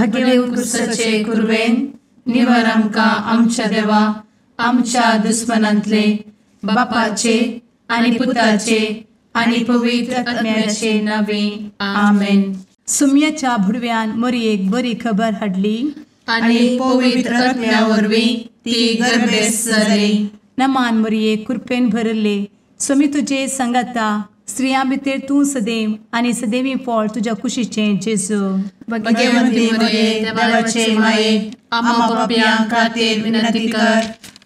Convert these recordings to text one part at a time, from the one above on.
भगेव कुरवेन निवर आमकां आमच्या देवा आमच्या दुस्मनांतले बापाचे आनी पुताचे आनी पवित्र आत्म्याचे नावे आमेन. सुम्याच्या भुडव्यान मोरयेक बरी खबर हाडली आनी पवित्र आत्म्या वरवीं ती गर्भेस्त जाली. नमान मोरये, कृपेन भरले, स्वामी तुजे संगाता, स्त्रियां भितर तूं सदैव आनी सदैवी फळ तुज्या कुशीचें जेजू. भगवंती मोरये, देवाचे माये, आम्हा पापयां खातीर विनंती कर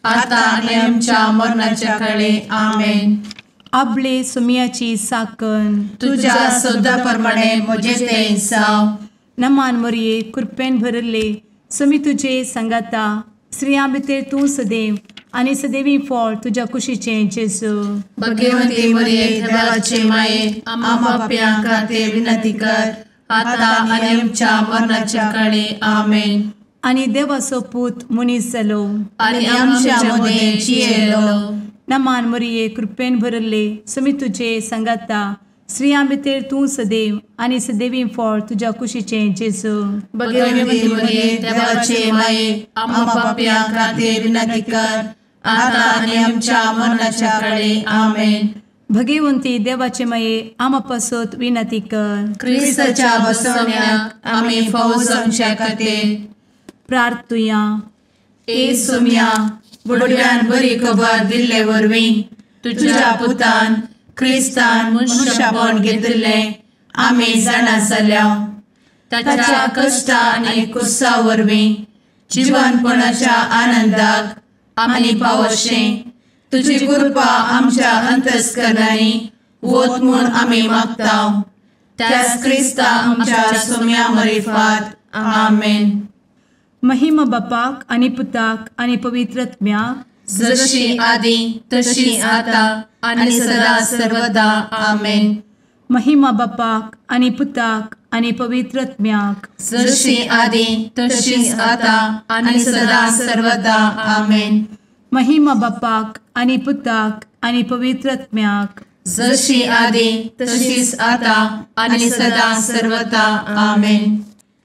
आता आनी आमच्या मरणाच्या काळे. आमेन. आपले सुम्याची साकन तुज्या सदा प्रमाणे म्हजें तें जावं. नमान मोरये, कृपेन भरले, स्वामी तुजे संगाता, स्त्रियां भितर तूं सदैव आनी सदैवी फळ तुज्या कुशीचें जेजू. भगवंती मोरये, देवाचे माये, आम्हा पापयां खातीर विनंती कर आता आनी आमच्या मरणाच्या काळे. आमेन. आनी देवाचो पूत मनीस जालो आनी आमच्या मदें जियेलो. नमान मोरये, कृपेन भरले, स्वामी तुजे संगाता, स्त्रियां भितर तूं सदैव आनी सदैवी फळ तुज्या कुशीचें जेजू. भगवंती मोरये, देवाचे माये, आम्हा पापयां खातीर विनंती कर आता आनी आमच्या मरणाच्या काळे. आमेन. भगवंती देवाचे माये, आम्हा पासत विनंती कर. क्रिस्ताच्या बसवण्याक आमी फावो जावच्या खातीर प्रार्थुया. ए सुम्या, बुडव्यान बरी खबर दिल्ले वरवीं तुज्या पुतान क्रिस्तान मनशापण घेतिल्लें आमी जाणा जाल्या. ताच्या कश्टा आनी कुसा वरवीं जिवनपणाच्या आनंदाक आमी पावशें तुजी कृपा आमच्या अंतस्करणांनी वत म्हूण आमी मागता. त्याच क्रिस्ता आमच्या सुम्या मरिफात. आमेन. महिमा बापाक आनी पुताक आनी पवित्र आत्म्याक, जशी आदी तशी आता आनी सदा सर्वदा. आमेन. महिमा बापाक आनी पुताक आनी पवित्र आत्म्याक, जशी आदी तशी आता आनी सदा सर्वदा. आमेन. महिमा बापाक आनी पुताक आनी पवित्र आत्म्याक, जशी आदी तशीच आता आनी सदा सर्वदा. आमेन.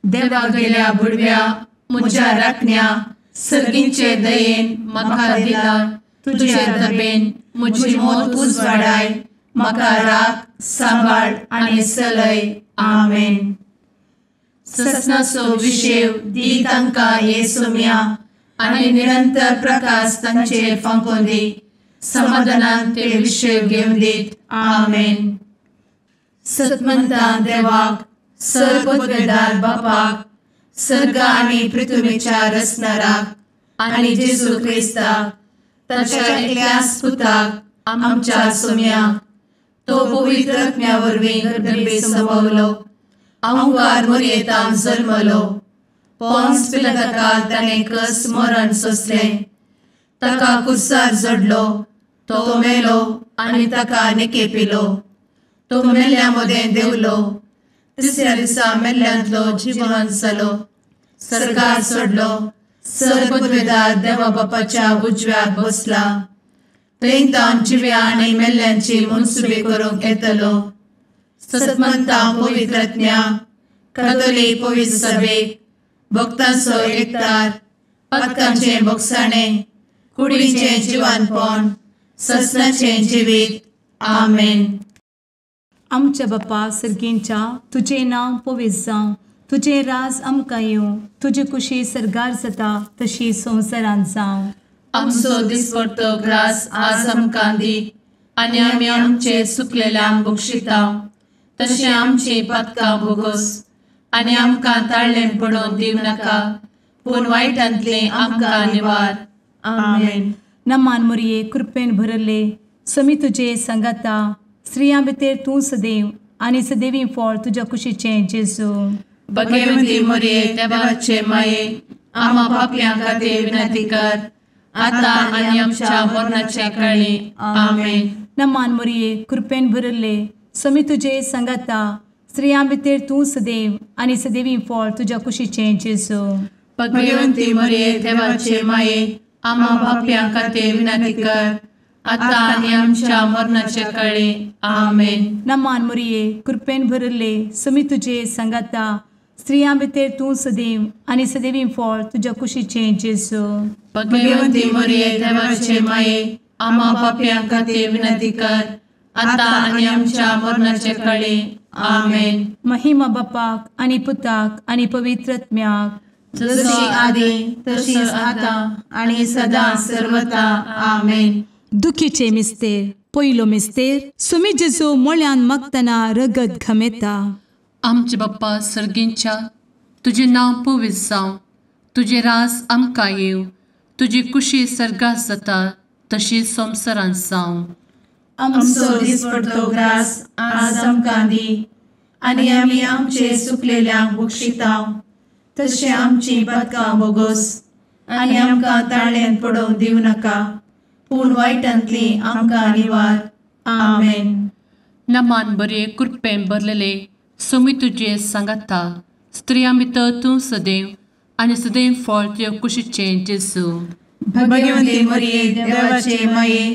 देवा गेल्या बुडव्या म्हज्या राखण्या सर्गींचे दयेन म्हाका दिला तुजे दबेन म्हजी मोत उजवाडाय, म्हाका राख सांबाळ आनी चलय. आमेन. ससनाचो विशेव दी तांकां हे सुम्या आनी निरंतर प्रकाश तांचेर फांकोवन दी, समाधानान ते विशेव घेवन दीत. आमेन. सतमंता देवाक, सर्वपदवेदार बापाक, सर्ग आनी पृथ्वीच्या रचणाराक आनी जेजू क्रिस्ताक ताच्या एकल्याच पुताक आमच्या सुम्याक, तो पवित्र आत्म्या वरवीं गर्भे संभवलो, अहंकार मोरयेतान जल्मलो, पोन्स पिलाताकाल ताणें कस मरण सोंसलें, ताका कुर्सार जडलो, तो मेलो आनी ताका निकेपिलो, तो मेल्ल्या मदें देंवलो, तिसऱ्या दिसा मेल्ल्यांतलो जिवन जालो, सर्गार सोडलो, सर्वपदवेदार देवा बापाच्या उजव्याक बसला, थंय तावन जिव्या आनी मेल्ल्यांची मनसुबी करूंक येतलो. सतमंता पवित्र आत्म्या, कातोलीक पवित्र सभेक, भक्तांचो एकतार, पातकांचें भोगसाणें, कुडीचें जिवानपण, ससनाचें जिवीत. आमेन. आमच्या बापा सर्गींच्या, तुजें नांव पवित्र जावं, तुजें राज आमकां येवं, तुजी कुशी सर्गार जाता तशी संवसारांत जावं. आमचो दिसपडतो ग्रास आज आमकां दी आनी आमी आमचे सुकलेल्यांक बक्षिता तशें आमची पातकां भोगोस आनी आमकां ताळ्ळें पडोवन दिवं नाका, पूण वायटांतलें आमकां निवार. आमेन. नमान मोरये, कृपेन भरले, स्वामी तुजे संगाता, स्त्रियां भितर तूं सदैव आनी सदैवी फळ तुज्या कुशीचें जेजू. भगवंती मोरये, देवाचे माये, आम्हा पापयां खातीर विनंती कर आता आनी आमच्या मरणाच्या काळी. आमेन. नमान मोरये, कृपेन भरले, स्वामी तुजे संगाता, स्त्रियां भितर तूं सदैव आनी सदैवी फळ तुज्या कुशीचें जेजू. भगवंती मोरये, देवाचे माये, आम्हा पापयां खातीर विनंती कर आता आनी आमच्या मरणाच्या काळी. आमेन. नमान मोरये, कृपेन भरले, स्वामी तुजे संगाता, स्त्रियां भितर तूं सदैव आनी सदैवी फळ तुज्या कुशीचें जेजू. भगवंती मरिये देवाचे माये, आम्हा पापयां खातीर विनंती कर, आतां आनी आमच्या मरणाचे काळी. आमेन. महिमा बापाक आनी पुताक आनी पवित्र आत्म्याक, जशी आदी तशीच आतां आनी सदां सर्वता. आमेन. दुखीचे मिस्तेर. पयलो मिस्तेर, सुमी जेजू मोळ्यान मागतना रगत घमेता. आमचे बाप्पा सर्गींच्या, तुजें नांव पवित्र जावं, तुजें राज आमकां येवं, तुजी कुशी सर्गात जाता तशी संवसारांत जावं. आमचो दिसपडतो ग्रास आज आमकां दी, आनी आमी आमचे सुकलेल्यांक बक्षितांव, तशें आमची पातकां बोगोस, आनी आमकां ताळ्यांत पडोवंक दिवं नाका, पूण वायटांतली आमकां निवार. आमेन. नमान बरे कृपेन भरलेले सोमी तुजे सांगाता, स्त्रियां भितर तूं सदैव आनी सदैव फळ तुज्या कुशीचें जेजू. भगवंती मरिये देवाचे माये,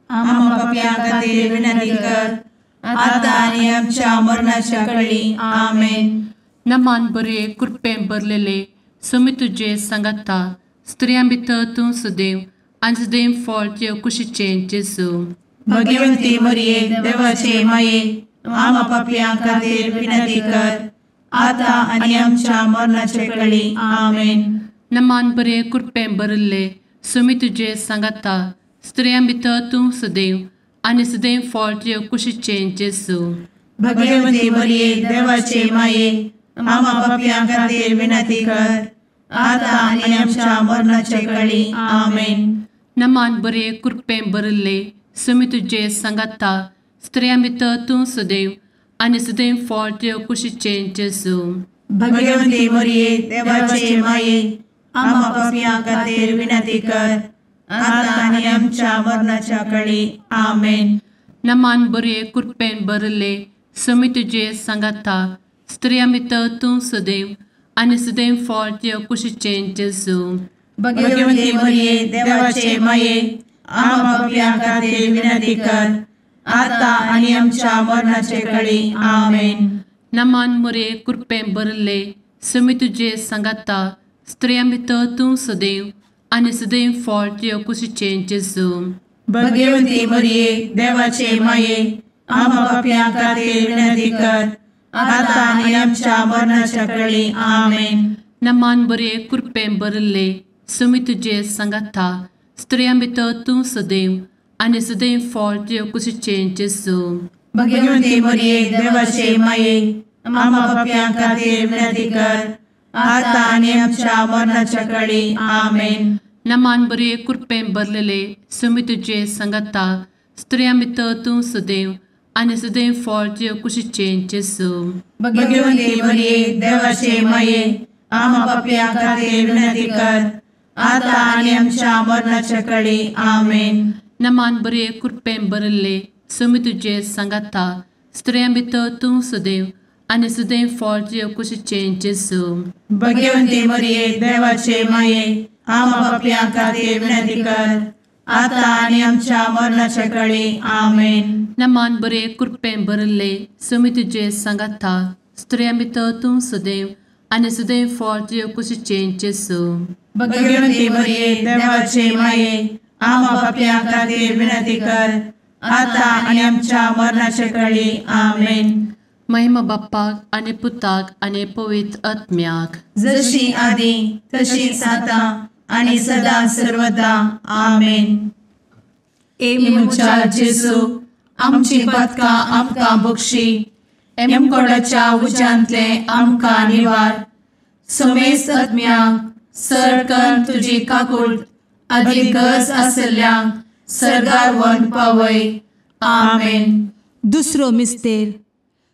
आम्हा पापयां खातीर विनंती कर, आतां आनी आमच्या मरणाच्या कळी. आमेन. नमान बरे कृपेन भरलेले सोमी तुजे सांगाता, स्त्रियां भितर तूं सदैव आनी सदैव फळ तुज्या कुशीचें जेजू. भगवंती मरिये देवाचे माये, आम्हा पापयां खातीर विनंती कर, आतां आनी आमच्या मरणाचे कळी. आमेन. नमान बरे कृपेन भरिल्ले सोमी तुजे सांगाता, स्त्रियां भितर तूं सदैव आनी सदैव फळ तुज्या कुशीचें जेजू. भगवंती मरिये देवाचे माये, आम्हा पापयां खातीर विनंती कर, आतां आनी आमच्या मरणाचे कळी. आमेन. नमान बरे कृपेन भरिल्ले सोमी तुजे सांगाता, स्त्रियां भितर तूं सदैव आनी सदैव फळ तुज्या कुशीचें जेजू. भगवंती मरिये देवाचे माये, आम्हा पापयां खातीर विनंती कर, आतां आनी आमच्या मरणाच्या कळी. आमेन. नमान बरे कृपेन भरिल्ले सोमी तुजे सांगाता, स्त्रियां भितर तूं सदैव आनी सदैव फळ तुज्या कुशीचें जेजू. भगवंती मरिये देवाचे माये, आम्हा पापयां खातीर विनंती कर, आतां आनी आमच्या मरणाचे कळी. आमेन. नमान मरिये कृपेन भरिल्ले सोमी तुजे सांगाता, स्त्रियां भितर तूं सदैव आनी सदैव फळ तुज्या कुशीचें जेजू. भगवंती मरिये देवाचे माये, आम्हा पापयां खातीर विनंती कर, आतां आनी आमच्या मरणाच्या कळी. आमेन. नमान बरे कृपेन भरिल्ले सोमी तुजे सांगाता, स्त्रियां भितर तूं सदैव आनी सदैव फळ तुज्या कुशीचें जेजू. भगवंती मरिये देवाचे माये, आम्हा पापयां खातीर विनंती कर, आतां आनी आमच्या मरणाच्या कळी. आमेन. नमान बरे कृपेन भरलेले सोमी तुजे सांगाता, स्त्रियां भितर तूं सदैव आनी सदैव फळ तुज्या कुशीचें जेजू. भगवंती मरिये देवाचे माये, आम्हा पापयां खातीर विनंती कर, आतां आनी आमच्या मरणाच्या कळी. आमेन. नमान बरे कृपेन भरिल्ले सोमी तुजे सांगाता, स्त्रियां भितर तूं सदैव आनी सदैव फळ तुज्या कुशीचें जेजू. भगवंती मरिये देवाचे माये, आम्हा पापयां खातीर विनंती कर, आतां आनी आमच्या मरणाच्या कळी. आमेन. नमान बरे कृपेन भरिल्ले सोमी तुजे सांगाता, स्त्रियां भितर तूं सदैव आनी सदैव फळ तुज्या कुशीचें जेजू. भगवंती मरिये देवाचे माये, आम्हा पापयां खातीर विनंती कर, आतां आनी आमच्या मरणाचे कळी. आमेन. महिमा बाप्पाक आनी पुताक आनी पवित्र आत्म्याक, जशी आदी तशीच आतां आनी सदां सर्वदा. आमेन. ए म्हज्या जेजू, आमची पातकां आमकां बक्षी, एमकोडाच्या उज्यांतले आमकां निवार, समेस्त आत्म्यांक सरकन तुजी काकूट आदी गरज आसल्ल्यांक सर्गार व्हरून पावय. आमेन. दुसरो मिस्तेर,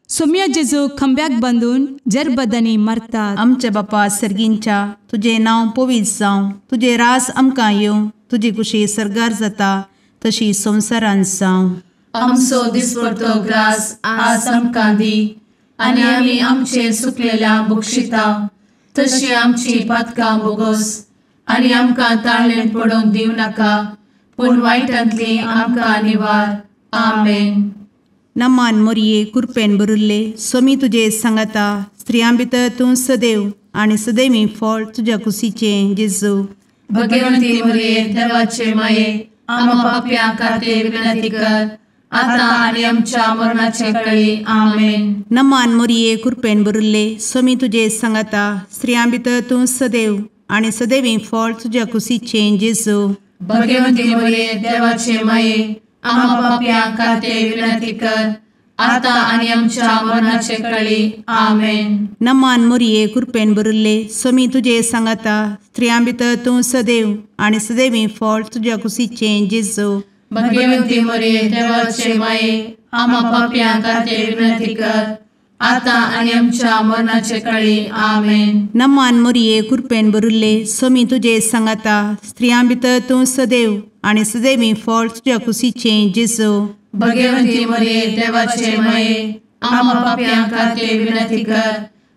सोम्या जेजू खंब्याक बांदून जरबदांनी मारतात. आमच्या बापा सर्गींच्या, तुजें नांव पवित्र जावं, तुजें रास आमकां येवं, तुजी कुशी सर्गार जाता तशी संवसारांत जावं. आमचो दिसपडतो ग्रास आज आमकां दी, आनी आमी आमचे सुकलेल्या बक्षिता, तशी आमची पातकां बोगोस, आनी आमकां ताळ्ळें पडोवंक दिवं नाका, पूण वायटांतली आमकां निवार. आमेन. नमान मोरये कुरपेन भरिल्ले सोमी तुजे सांगाता स्त्रियां भितर तूं सदैव आनी सदैवी फळ तुज्या कुशीचें जेजू। भगवंती मोरये देवाचे माये आम्हा पाप्यां खातीर विनंती कर आता आनी आमच्या मरणाचे कळी। आमेन। नमान मोरये कुरपेन भरिल्ले सोमी तुजे सांगाता स्त्रियां भितर तूं सदैव आनी सदैवी फळ तुज्या कुशीचें जेजू। भगवंती मोरये देवाचे माये आम्हा पाप्यां खातीर विनंती कर आता आनी आमच्या मरणाचे कळी। आमेन। नमान मोरये कुरपेन भरिल्ले सोमी तुजे सांगाता स्त्रियां भितर तूं सदैव आनी सदैवी फळ तुज्या कुशीचें जेजू। भगवंती मोरये देवाचे माये आम्हा पाप्यां खातीर विनंती कर आता आनी आमच्या मरणाचे कळी। आमेन। नमान मोरये कुरपेन भरिल्ले सोमी तुजे सांगाता स्त्रियां भितर तूं सदैव आनी सदैवी फळ तुज्या कुशीचें जेजू। भगवंती मोरये देवाचे माये आम्हा पाप्यां खातीर विनंती कर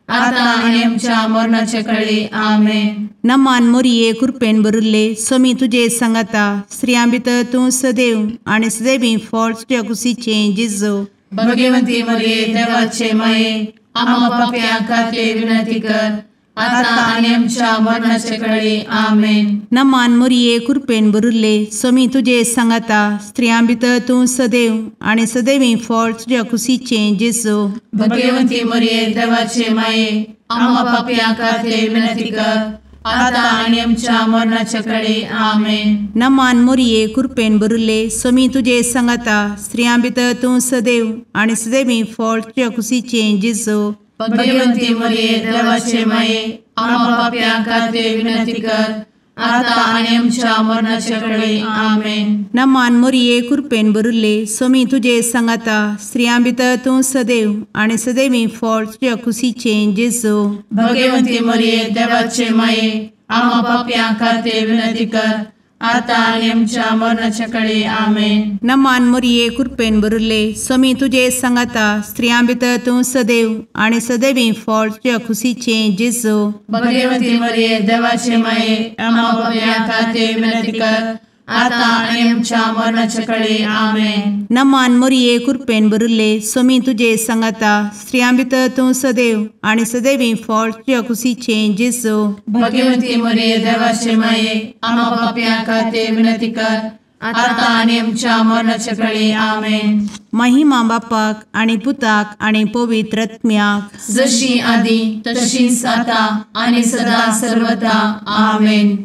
आता आनी आमच्या मरणाचे कळी। आमेन। नमान मोरये कुरपेन भरिल्ले सोमी तुजे सांगाता स्त्रियां भितर तूं सदैव आनी सदैवी फळ तुज्या कुशीचें जेजू। भगवंती मोरये देवाचे माये आम्हा पाप्यां खातीर विनंती कर आता आनी आमच्या मरणाचे कळी। आमेन। नमान मोरये कुरपेन भरिल्ले सोमी तुजे सांगाता स्त्रियां भितर तूं सदैव आनी सदैवी फळ तुज्या कुशीचें जेजू। भगवंती मोरये देवाचे माये आम्हा पाप्यां खातीर विनंती कर आता आनी आमच्या मरणाचे कळी। आमेन। नमान मोरये कुरपेन भरिल्ले सोमी तुजे सांगाता स्त्रियां भितर तूं सदैव आनी सदैवी फळ तुज्या कुशीचें जेजू। भगवंती मोरये देवाचे माये आम्हा पाप्यां खातीर विनंती कर आता आनी आमच्या मरणाचे कळी। आमेन। नमान मोरये कुरपेन भरिल्ले सोमी तुजे सांगाता स्त्रियां भितर तूं सदैव आनी सदैवी फळ तुज्या कुशीचें जेजू। भगवंती मोरये देवाचे माये आम्हा पाप्यां खातीर विनंती कर आता आनी आमच्या मरणाचे कळी। आमेन। नमान मोरये कुरपेन भरिल्ले सोमी तुजे सांगाता स्त्रियां भितर तूं सदैव आनी सदैवी फळ तुज्या कुशीचें जेजू। भगवंती मोरये देवाचे माये आम्हा पाप्यां खातीर विनंती कर आता आनी आमच्या मरणाचे कळी। आमेन। नमान मोरये कुरपेन भरिल्ले सोमी तुजे सांगाता स्त्रियां भितर तूं सदैव आनी सदैवी फळ तुज्या कुशीचें जेजू। भगवंती मोरये देवाचे माये आम्हा पाप्यां खातीर विनंती कर आता आनी आमच्या मरणाचे कळी। आमेन। महिमा बापाक आनी पुताक आनी पवित्र आत्म्याक, जशी आदी तशीच आता आनी सदा सर्वदा। आमेन।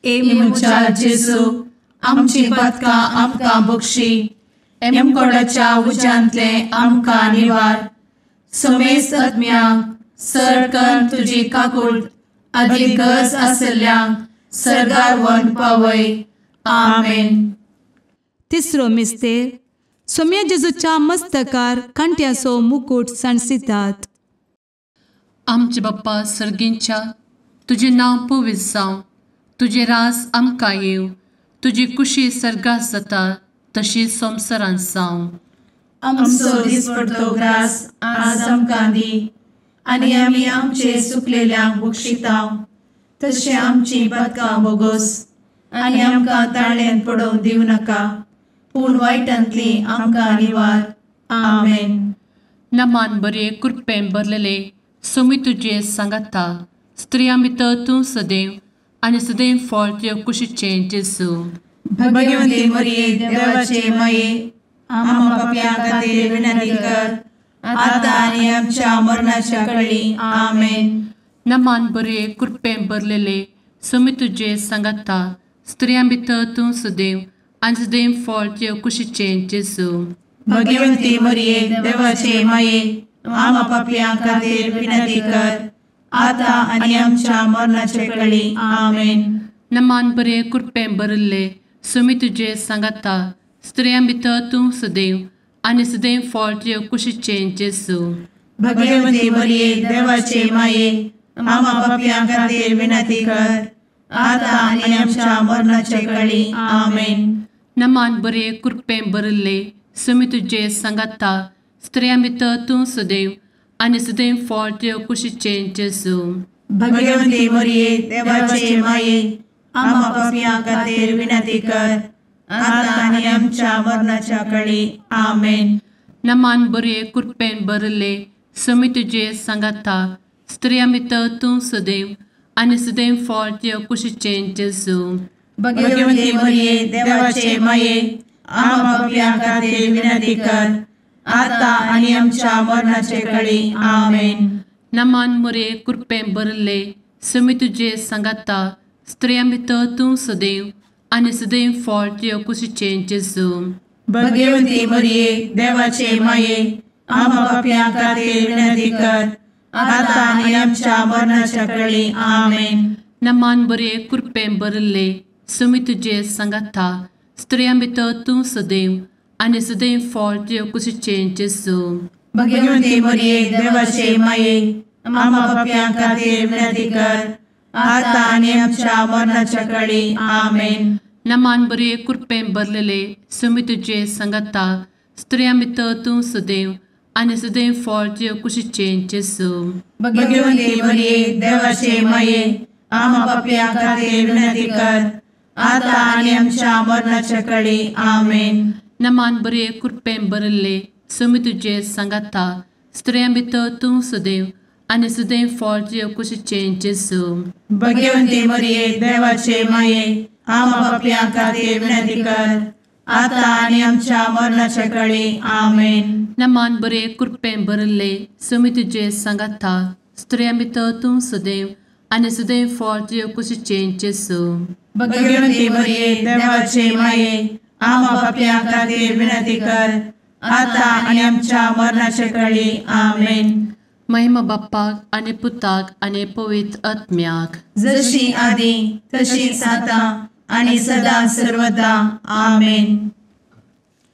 ए म्हज्या जेजू आमची पातकां आमकां बक्षी, एमकोडाच्या उज्यांतले आमकां निवार, समेस्त आत्म्यांक सरकन तुजी काकूट आदी गरज आसल्ल्यांक सर्गार व्हरून पावय। आमेन। तिसरो मिस्तेर सोम्या जेजूच्या मस्तकार कांट्याचो मुकूट सांडसितात। आमचे बाप्पा सर्गींच्या तुजें नांव पवित्र जावं, तुजें रास आमकां येवं, तुजी कुशी सर्गात जाता तशी संवसारांत जावं। आमचो दिसपडतो ग्रास आज आमकां दी आनी आमी आमचे चुकलेल्यांक बक्षितांव तशें आमची पातकां बोगोस आनी आमकां ताळ्यांत पडोवंक दिवं नाका, पूण वायटांतली आमकां निवार। आमेन। नमान बरे कृपेन भरलेले सोमी तुजे सांगाता स्त्रियां भितर तूं सदैव आनी सदैव फळ तुज्या कुशीचें जेजू। भगवंती मोरये देवाचे माये आम्हा पाप्यां खातीर विनंती कर आता आनी आमच्या मरणाच्या कळी। आमेन। नमान बरे कृपेन भरलेले सोमी तुजे सांगाता स्त्रियां भितर तूं सदैव आनी सदैव फळ तुज्या कुशीचें जेजू। भगवंती मोरये देवाचे माये आम्हा पाप्यां खातीर विनंती कर आता आनी आमच्या मरणाचे कळी। आमेन। नमान बरे कृपेन भरिल्ले सोमी तुजे सांगाता स्त्रियां भितर तूं सदैव आनी सदैव फळ तुज्या कुशीचें जेजू। भगवंती मोरये देवाचे माये आम्हा पाप्यां खातीर विनंती कर आता आनी आमच्या मरणाचे कळी। आमेन। नमान बरे कृपेन भरिल्ले सोमी तुजे सांगाता स्त्रियां भितर तूं सदैव आनी सदैव फळ तुज्या कुशीचें जेजू। भगवंती मोरये देवाचे माये आम्हा पाप्यां खातीर विनंती कर आता आनी आमच्या मरणाच्या कळी। आमेन। नमान बरे कृपेन भरले समी तुजे सांगाता स्त्रियां भितर तूं सदैव आनी सदैव फळ तुज्या कुशीचें जेजू. भगवती मरिये देवाचे माये आम्हा पाप्यां खातीर विनंती कर आता आनी आमच्या मरणाचे कळी. आमेन. नमान मरिये कृपेन भरले समी तुजे सांगाता स्त्रियां भितर तूं सदैव आनी सदैव फळ तुज्या कुशीचें जेजू. भगवती मरिये देवाचे माये आम्हा पाप्यां खातीर विनंती कर आता आनी आमच्या मरणाच्या कळी. आमेन. नमान बरे कृपेन भरले समी तुजे सांगाता स्त्रियां भितर तूं सदैव आनी सदैव फळ तुज्या कुशीचें जेजू. भगवती मरिये देवाचे माये आम्हा पाप्यां खातीर विनंती कर आता आनी आमच्या मरणाच्या कळी. आमेन. नमान बरे कृपेन भरलेले समी तुजे सांगाता स्त्रियां भितर तूं सदैव आनी सदैव फळ तुज्या कुशीचें जेजू. भगवती मरिये देवाचे माये आम्हा पाप्यां खातीर विनंती कर आता आनी आमच्या मरणाच्या कळी. आमेन. नमान बरे कृपेन भरले समी तुजे सांगाता स्त्रियां भितर तूं सदैव आनी सदैव फळ तुज्या कुशीचें जेजू. भगवती मरिये देवाचे माये आम्हा पाप्यां खातीर विनंती कर आता आनी आमच्या मरणाच्या कळी. आमेन. नमान बरे कृपेन भरले समी तुजे सांगाता स्त्रियां भितर तूं सदैव आनी सदैव फळ तुज्या कुशीचें जेजू. भगवती मरिये देवाचे माये आम्हा पाप्यां खातीर विनंती कर आता आनी आमच्या मरणाच्या कळी. आमेन. महिमा बाप्पाक आनी पुताक आनी पवित्र आत्म्याक, जशी आदी तशीच आता आनी सदा सर्वदा. आमेन.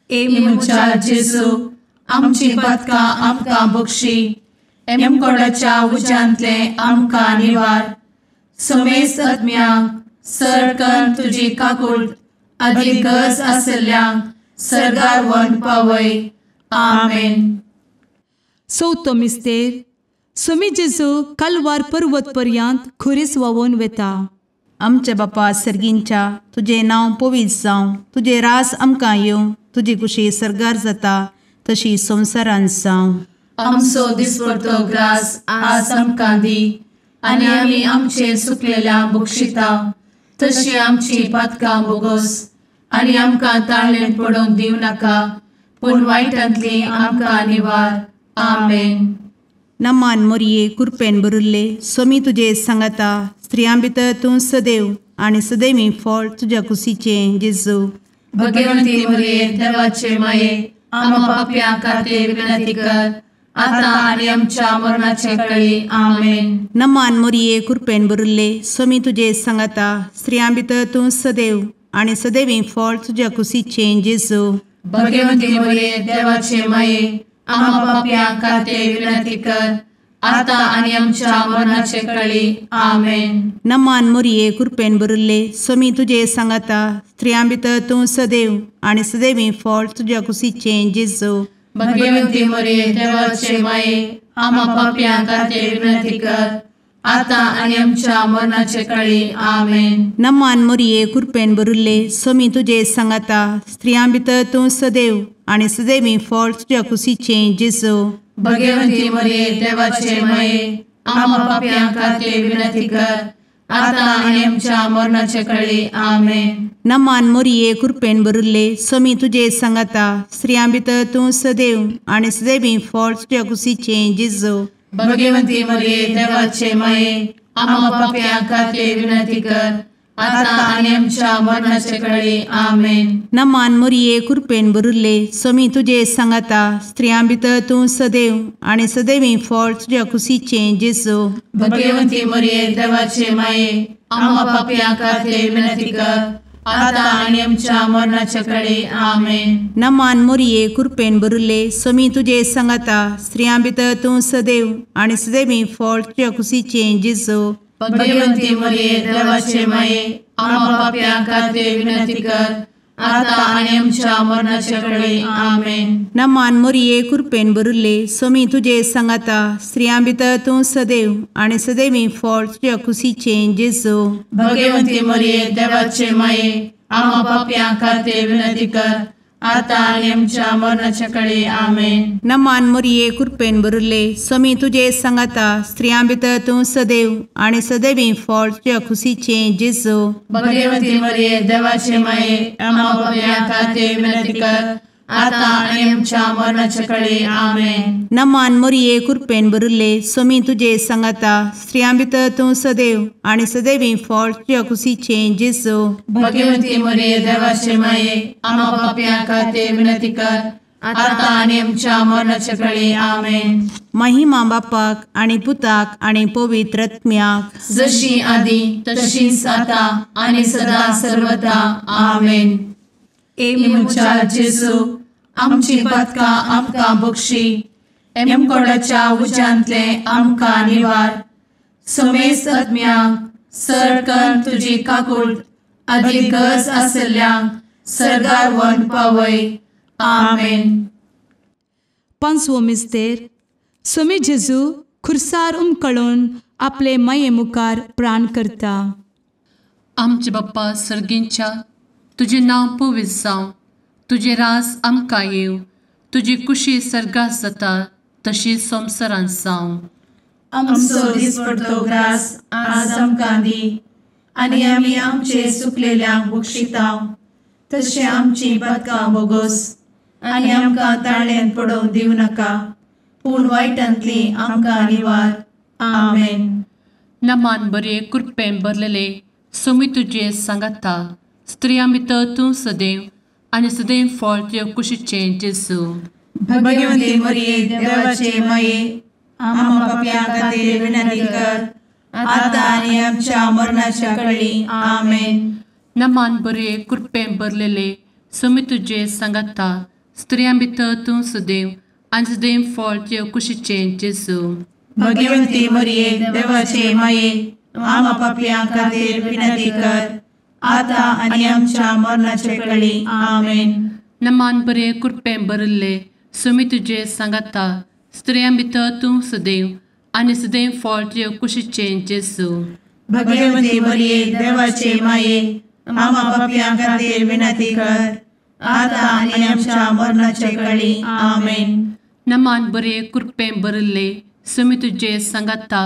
ए म्हज्या जेजू आमची पातकां आमकां बक्षी, एमकोडाच्या उज्यांतले आमकां निवार, समेस्त आत्म्यांक सरकन तुजी काकूट आदी गरज आसल्ल्यांक सर्गार व्हरून पावय. आमेन. चवथो मिस्तेर सुमी जेजू कालवार पर्वत पर्यंत खुरीस व्हांवून वेता. आमच्या बापा सर्गींच्या तुजें नांव पवित्र जावं, तुजें रास आमकां येवं, तुजी कुशी सर्गार जाता तशी संवसारांत जावं. आमचो दिसपडतो ग्रास आज आमकां दी आनी आमी आमचे सुकलेल्या बक्षिता तशी आमची पातकां बोगोस आनी आमकां ताळेन पडोवंक दिवं नाका, पूण वायटांतली आमकां निवार. आमेन. नमान मोरये कृपेन भरिल्ले सोमी तुजे सांगाता स्त्रियां भितर तूं सदैव आनी सदैवी फळ तुज्या कुशीचें जेजू. भगवंती मोरये देवाचे माये आम्हा पाप्यां खातीर विनंती कर आता आनी आमच्या मरणाचे कळी. आमेन. नमान मोरये कृपेन भरिल्ले सोमी तुजे सांगाता स्त्रियां भितर तूं सदैव आनी सदैवी फळ तुज्या कुशीचें जेजू. भगवंती मोरये देवाचे माये आम्हा पाप्यां खातीर विनंती कर आता आनी आमच्या मरणाचे कळी. आमेन. नमान मोरये कृपेन भरिल्ले सोमी तुजे सांगाता स्त्रियां भितर तूं सदैव आनी सदैवी फळ तुज्या कुशीचें जेजू. भगवंती मोरये देवाचे माये आम्हा पाप्यां खातीर विनंती कर आता आनी आमच्या मरणाचे कळी. आमेन. नमान मोरये कृपेन भरिल्ले सोमी तुजे सांगाता स्त्रियां भितर तूं सदैव आनी सदैवी फळ तुज्या कुशीचें जेजू. भगवंती मोरये देवाचे माये आम्हा पाप्यां खातीर विनंती कर आता आनी आमच्या मरणाचे कळी. आमेन. नमान मोरये कृपेन भरिल्ले सोमी तुजे सांगाता स्त्रियां भितर तूं सदैव आनी सदैवी फळ तुज्या कुशीचें जेजू. भगवंती मोरये देवाचे माये आम्हा पाप्यां खातीर विनंती कर आता आनी आमच्या मरणाचे कळी. आमेन. नमान मोरये कृपेन भरिल्ले सोमी तुजे सांगाता स्त्रियां भितर तूं सदैव आनी सदैवी फळ तुज्या कुशीचें जेजू. भगवंती मोरये देवाचे माये आम्हा पाप्यां खातीर विनंती कर आता आनी आमच्या मरणाचे कळी. आमेन. नमान मोरये कृपेन भरिल्ले सोमी तुजे सांगाता स्त्रियां भितर तूं सदैव आनी सदैवी फळ तुज्या कुशीचें जेजू. भगवंती मोरये देवाचे माये आम्हा पाप्यां खातीर विनंती कर आता आनी आमच्या मरणाचे कळी. आमेन. नमान मोरये कृपेन भरिल्ले सोमी तुजे सांगाता स्त्रियां भितर तूं सदैव आनी सदैवी फळ तुज्या कुशीचें जेजू. भगवंती मोरये देवाचे माये आम्हा पाप्यां खातीर विनंती कर आतां आनी आमच्या मरणाच्या कळे. आमेन. नमान मोरये कृपेन भरिल्ले, स्वामी तुजे सांगाता, स्त्रियां भितर तूं सदैव आनी सदैवी फळ तुज्या खुशीचें जेजू. भगवती मरिये देवाचे माये, आम्हा पाप्यां खातीर विनंती कर, आतां आनी आमच्या मरणाच्या कळे. आमेन. नमान मोरये कृपेन भरिल्ले, स्वामी तुजे सांगाता, स्त्रियां भितर तूं सदैव आनी सदैवी फळ तुज्या खुशीचें जेजू. भगवती मरिये देवाचे माये, आम्हा पाप्यां खातीर विनंती कर, आतां आनी आमच्या मरणाच्या कळे. आमेन. महिमा बापाक आनी पुताक आनी पवित्र आत्म्याक, जशी आदी तशीच आतां आनी सदा सर्वदा. आमेन. ए म्हज्या जेजू, आमची पातकां आमकां बक्षी, एमकोडाच्या उज्यांतले आमकां निवार, समेस्त आत्म्यांक सरकन तुजी काकूट आदी गरज आशिल्ल्यांक सर्गार व्हरून पावय. आमेन. पांचवो मिस्तेर. स्वामी जेजू खुर्सार उमकळून आपले माये मुखार प्राण करता. आमचे बाप्पा सर्गींच्या, तुजें नांव पवित्र जावं, तुजें राज आमकां येवं, तुजी कुशी सर्गात जाता तशी संवसारांत जावं. आमचो दिसपडतो ग्रास आज आमकां दी, आनी आमी आमचे सुकलेल्यांक बक्षिता तशें आमची पातकां बोगोस, आनी आमकां ताळ्यांत पडोवंक दिवं नाका, पूण वायटांतली आमकां निवार. आमेन. नमान बरे कृपेन भरलेले, स्वामी तुजे सांगाता, स्त्रियां भितर तूं सदैव आनी सदैव फळ तुज्या कुशीचें जेजू. भगवती मरिये देवाचे माये, आम्हा पाप्यां खातीर विनंती कर, आतां आनी आमच्या मरणाच्या कळी. आमेन. नमान बरे कृपेन भरलेले, स्वामी तुजे सांगाता, स्त्रियां भितर तूं सदैव आनी सदैव फळ तुज्या कुशीचें जेजू. भगवती मरिये देवाचे माये, आम्हा पाप्यां खातीर विनंती कर, आतां आनी आमच्या मरणाच्या कळी. आमेन. नमान बरे कृपेन भरिल्ले, स्वामी तुजे सांगाता, स्त्रियां भितर तूं सदैव आनी सदैव फळ तुज्या कुशीचें जेजू. भगवती मरिये देवाचे माये, आम्हा पाप्यां खातीर विनंती कर, आतां आनी आमच्या मरणाच्या कळी. आमेन. नमान बरे कृपेन भरिल्ले, स्वामी तुजे सांगाता,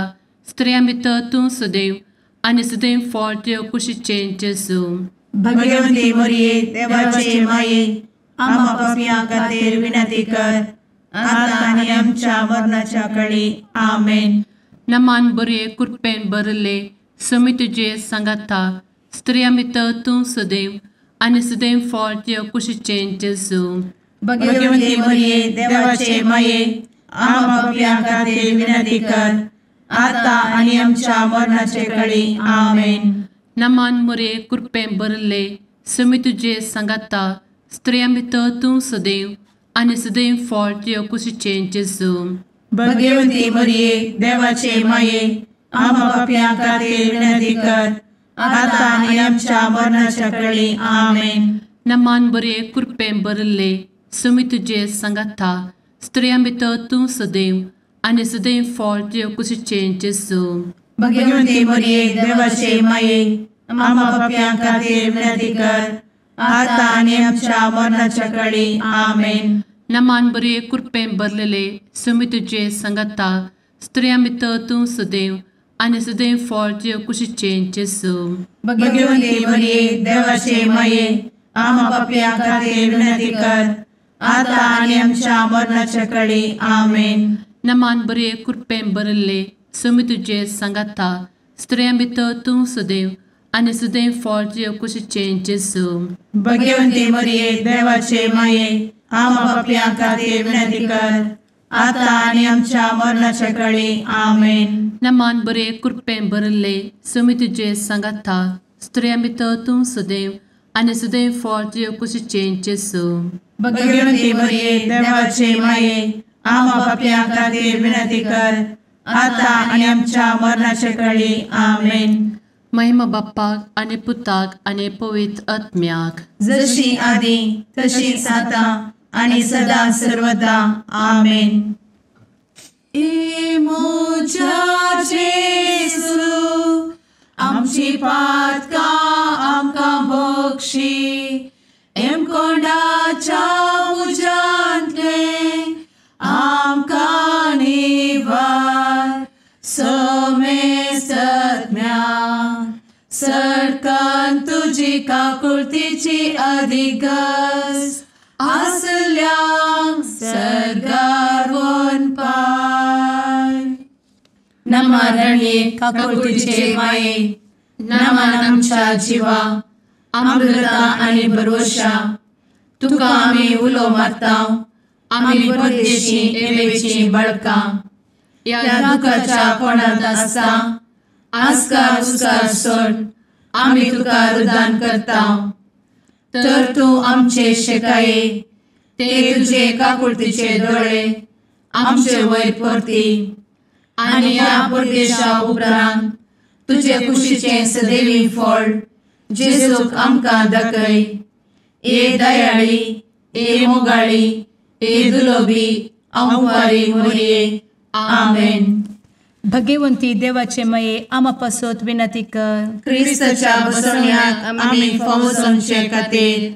स्त्रियां भितर तूं सदैव आनी सदैव फळ तुज्या कुशीचें जेजू. भगवती मरिये देवाचे माये, आम्हा पाप्यां खातीर विनंती कर, आतां आनी आमच्या मरणाच्या कळी. आमेन. नमान बरे कृपेन भरिल्ले, स्वामी तुजे सांगाता, स्त्रियां भितर तूं सदैव आनी सदैव फळ तुज्या कुशीचें जेजू. भगवती मरिये देवाचे माये, आम्हा पाप्यां खातीर विनंती कर, आतां आनी आमच्या मरणाचे कळी. आमेन. नमान मरिये कृपेन भरिल्ले, स्वामी तुजे सांगाता, स्त्रियां भितर तूं सदैव आनी सदैव फळ तुज्या कुशीचें जेजू. भगवती मरिये देवाचे माये, आम्हा पाप्यां खातीर विनंती कर, आतां आनी आमच्या मरणाच्या कळी. आमेन. नमान बरे कृपेन भरिल्ले, स्वामी तुजे सांगाता, स्त्रियां भितर तूं सदैव आनी सदैव फळ तुज्या कुशीचें जेजू. भगवती मरिये देवाचे माये, आम्हा पाप्यां खातीर विनंती कर, आतां आनी आमच्या मरणाच्या कळी. आमेन. नमान बरे कृपेन भरलेले, स्वामी तुजे सांगाता, स्त्रियां भितर तूं सदैव आनी सदैव फळ तुज्या कुशीचें जेजू. भगवती मरिये देवाचे माये, आम्हा पाप्यां खातीर विनंती कर, आतां आनी आमच्या मरणाच्या कळी. आमेन. नमान बरे कृपेन भरिल्ले, स्वामी तुजे सांगाता, स्त्रियां भितर तूं सदैव आनी सदैव फळ तुज्या कुशीचें जेजू. भगवती मरिये देवाचे माये, आम्हा पाप्यां खातीर विनंती कर, आतां आनी आमच्या मरणाच्या कळी. आमेन. नमान बरे कृपेन भरिल्ले, स्वामी तुजे सांगाता, स्त्रियां भितर तूं सदैव आनी सदैव फळ तुज्या कुशीचें जेजू. भगवती मरिये देवाचे माये, आम्हा पाप्यां खातीर विनंती कर, आतां आनी आमच्या मरणाच्या कळी. आमेन. महिमा बाप्पाक आनी पुताक आनी पवित्र आत्म्याक, जशी आदी तशीच आतां आनी सदा सर्वदा. आमेन. ए म्हज्या जेजू, आमची पातकां आमकां बक्षी, एमकोंडाच्या तुजी काकुळतीची अधिगस आसल्यांक सर्गार वनपाय. नमा रणये काकुळतीचे माये, नमन आमच्या जिवा, अमृता आनी भरवशा, तुका आमी उलो मारता, आमी परदेशी एवेची बळकां, ह्या दुखाच्या कोणांत आसता आस्कार उस्कार सोड आमी तुका रुदान करता. तर तूं आमचे शेकाये, ते तुजे काकुळतीचे दोळे आमचे वयर परती आनी ह्या परदेशा उपरांत तुजे कुशीचें सदैवी फळ जेजूक आमकां दाखय. ए दयाळी, ए मोगाळी, ए दुलोबी अंवारी मोरये. आमेन. भगवंती देवाचे मये आमा पासत विनंती कर. क्रिस्ताच्या बसवण्याक आमी फावो जावचे खातीर.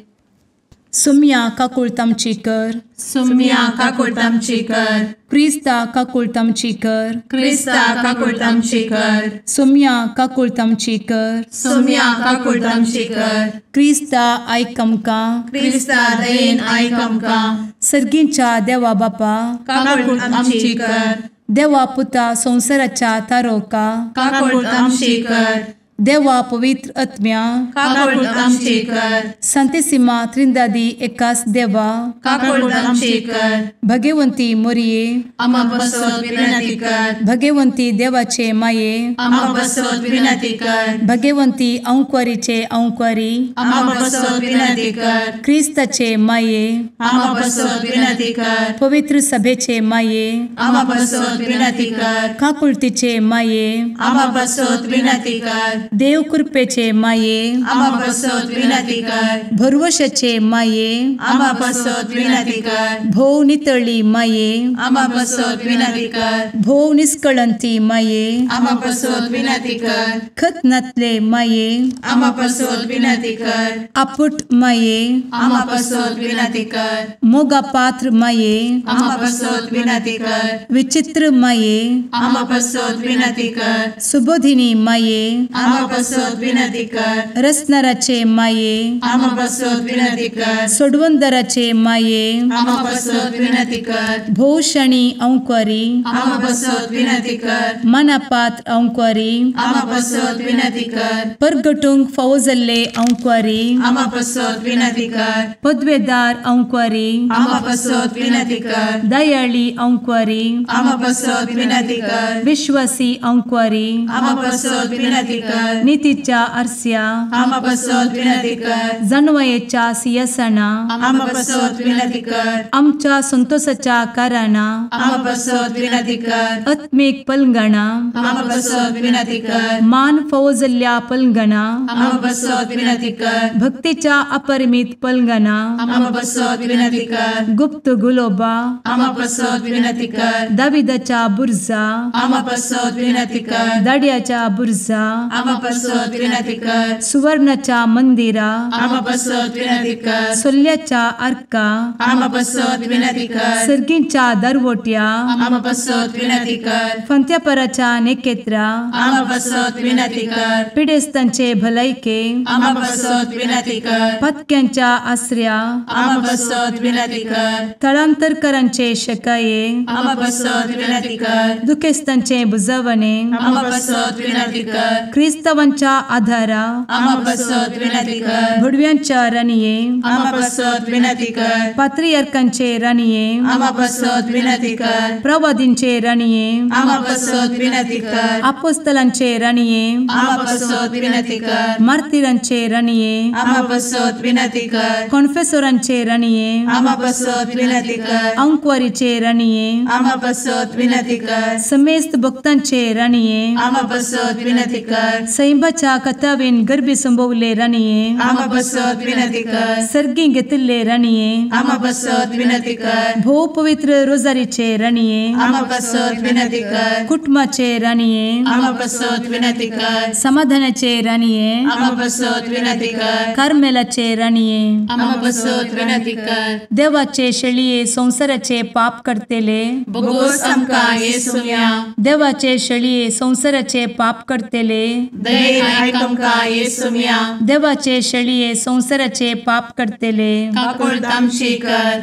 सुम्या काकुळत आमची कर. सुम्या काकुळत आमची कर. क्रिस्ता काकुळत आमची कर. क्रिस्ता काकुळत आमची कर. सुम्या काकुळत आमची कर. सुम्या काकुळत आमची कर. क्रिस्ता आयक आमकां. क्रिस्ता दयेन आयक आमकां. सर्गींच्या देवा बापा काकुळत आमची कर. देवा पुता संवसाराच्या तारोका काकुळत आमची कर. देवा पवित्र आत्म्या काकुळत आमची कर. संतेसिमा त्रिंदादी एकास देवा काकुळत आमची कर. भगवंती मोरये आमा पासत विनंती कर. भगवंती देवाचे माये आमा पासत विनंती कर. भगवंती अंकुरीचे अंकुरी आमा पासत विनंती कर. क्रिस्ताचे माये आमा पासत विनंती कर. पवित्र सभेचे माये आमा पासत विनंती कर. काकुळतीचे माये आमा पासत विनंती कर. देव कृपेचे माये आमा पासत विनंती कर. भरवशाचे माये आमा पासत विनंती कर. भोव नितळी माये आमा पासत विनंती कर. भोव निष्कळंती माये आमा पासत विनंती कर. खत नातले माये आमा पासत विनंती कर. आपुट माये आमा पासत विनंती कर. मोगा पात्र माये आमा पासत विनंती कर. विचित्र माये आमा पासत विनंती कर. सुबोधिनी माये आमा पासत विनंती कर. रसनाराचे माये आमा पासत विनंती कर. सोडवंदराचे माये आमा पासत विनंती कर. भोवशणी अंकुरी आमा पासत विनंती कर. मनापात्र अंकुरी आमा पासत विनंती कर. परगटूंक फावो जाल्ले अंकुरी आमा पासत विनंती कर. पदवेदार अंकुरी आमा पासत विनंती कर. दयाळी अंकुरी आमा पासत विनंती कर. विश्वासी अंकुरी आमा पासत विनंती कर. नितीच्या आरस्या आमा पासत विनंती कर. जानवयेच्या सिंहासना आमा पासत विनंती कर. आमच्या संतोषाच्या कारणा आमा पासत विनंती कर. आत्मीक पलंगणा आमा पासत विनंती कर. मान फावो जाल्ल्या पलंगणा आमा पासत विनंती कर. भक्तीच्या अपरिमित पलंगणा आमा पासत विनंती कर. गुप्त गुलोबा आमा पासत विनंती कर. दाविदाच्या बुर्जा आमा पासत विनंती कर. दाड्याच्या बुर्जा आमा पासत विनंती कर. सुवर्णाच्या मंदिरा आमा पासत विनंती कर. सोल्याच्या आर्का आमा पासत विनंती कर. सर्गींच्या दरवट्या आमा पासत विनंती कर. फंत्यापराच्या नेकेत्रा आमा पासत विनंती कर. पिडेस्तांचे भलायके आमा पासत विनंती कर. पत्क्यांच्या आसऱ्या आमा पासत विनंती कर. थळांतरकरांचे शकाये आमा पासत विनंती कर. दुखेस्तांचे बुजवणे आमा पासत विनंती कर. क्रिस्तावांच्या आधारा आमा पासत विनंती कर. भुडव्यांच्या राणये आमा पासत विनंती कर. पात्रियार्कांचे राणये आमा पासत विनंती कर. प्रवादींचे राणये आमा पासत विनंती कर. अपोस्तलांचे राणये आमा पासत विनंती कर. मार्तीरांचे राणये आमा पासत विनंती कर. कॉन्फेसोरांचे राणये आमा पासत विनंती कर. अंकुवारीचे राणये आमा पासत विनंती कर. समेस्त भक्तांचे राणये आमा पासत विनंती कर. सैंबाच्या कथावेन गर्भी संभवले राणये आमा पासत विनंती कर. सर्गी घेतिल्ले राणये आमा पासत विनंती कर. भोव पवित्र रोजारीचे राणये आमा पासत विनंती कर. कुटुंबाचे राणये आमा पासत विनंती कर. समाधानाचे राणये आमा पासत विनंती कर. कार्मेलाचे राणये आमा पासत विनंती कर. देवाचे शेळये संवसाराचे पाप करतेले बोगोस आमकां येसुया. देवाचे शेळये संवसाराचे पाप करतेले दयेन आयक आमकां येसुम्या. देवाचे शेळये संवसाराचे पाप करतले काकुळट आमची कर.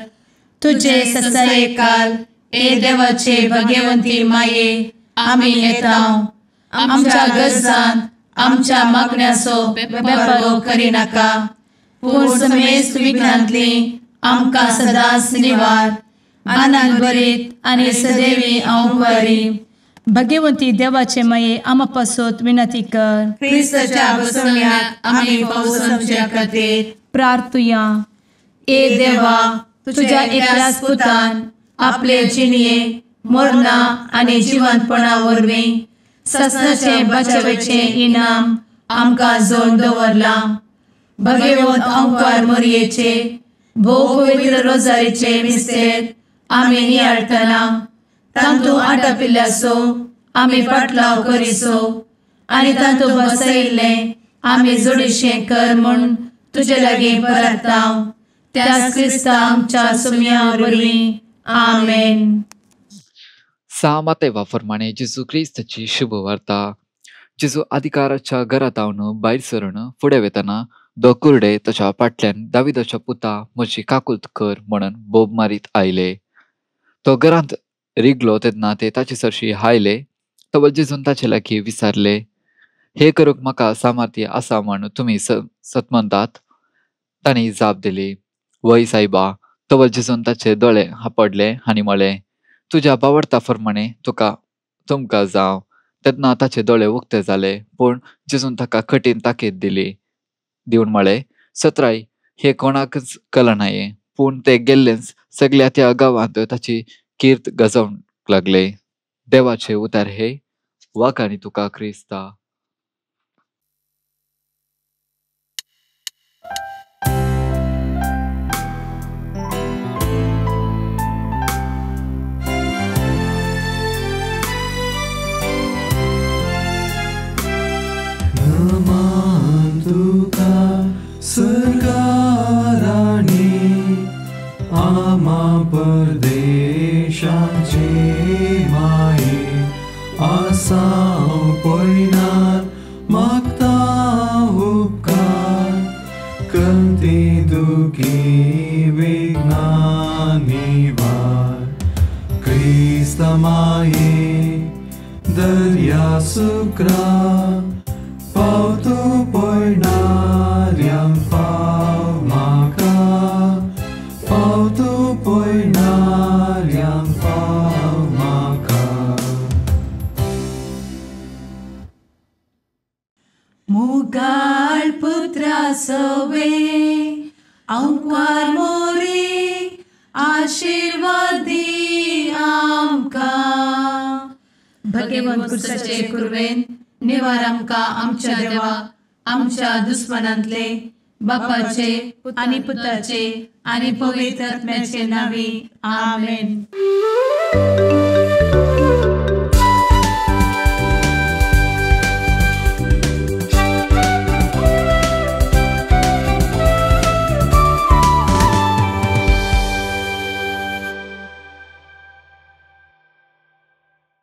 तुजे ससायेकाल ए देवाचे भगवंती माये आमी येता आमच्या गरजान आमच्या मागण्याचो बेपर्वो करिनाका पूण समेस्त विघ्नांतली आमकां सदांच निवार. आनंद भरीत आनी सदैवी अंवकारी. भगवंती देवाचे माये आमा पासत विनंती कर. क्रिस्ताच्या बसवण्याक आमी पावस आमच्या खातीर प्रार्थुया. ए देवा तुझ्या एकल्याच पुतान आपले जिणये मरणा आनी जिवंतपणा वरवीं ससनाचे बचावेचे इनाम आमकां जोड दवरलां. भगवंत अंकार मोरयेचे भोव पवित्र रोजारीचे मिस्तेर आमी नियाळटना तांतू आटापिल्ल्याचो आमी पाटलाव करिसो आनी तांतू बसयिल्लें आमी जोडीशें कर म्हूण तुजे लागीं परता त्याच क्रिस्ता आमच्या सुम्या वरवीं. आमेन. सामातेवा फरमाणे जेजू क्रिस्ताची शुभवार्ता. जेजू अधिकाराच्या घरांत भायर सरून फुडें वेतना दो कुर्डे ताच्या फाटल्यान दाविदाच्या पुता म्हजी काकुळट कर म्हणून बोब मारीत आयले. तो घरांत रिगलो तेन्ना ते ताचे सरशी आयले. तवळ जेजून ताचे लागीं विचारले, हे करूंक म्हाका सामर्थ्य आसा म्हूण तुमी सतमनतात? तांणी जाप दिली, वय सायबा. तवळ जेजून ताचे दोळे हापडले आनी म्हळें, तुज्या बावडता फरमाणे तुका तुमकां जावं. तेन्ना ताचे दोळे उक्ते जाले. पूण जेजून ताका कठीण ताकीद दिली दिवन म्हळें, सत्राय हे कोणाकच कळनाये. पूण ते गेल्लेच सगळ्या त्या गांवांत ताची कीर्त गाजोवंक लागले. देवाचे उतार हे. वाखाणी तुका क्रिस्ता. तुका सरकाराणी आमा परदेशाचे माये आसाव पयनार मागता उपकार कंती दुखी विघ्ना निवार. क्रिस्त माये दर्या सुक्रा पावतो पयणाऱ्यांक पाव म्हाका पावतो पयणाऱ्यांक पाव म्हाका. मुगाळ पुत्रा सवे अंकार मोरे आशिर्वादी आमकां. भगवंत कुर्साचे कुर्वेन निवार आमकां आमच्या देवा आमच्या दुस्मनांतले बापाचे आनी पुताचे आनी पवित्र आत्म्याचे नांवी. आमेन.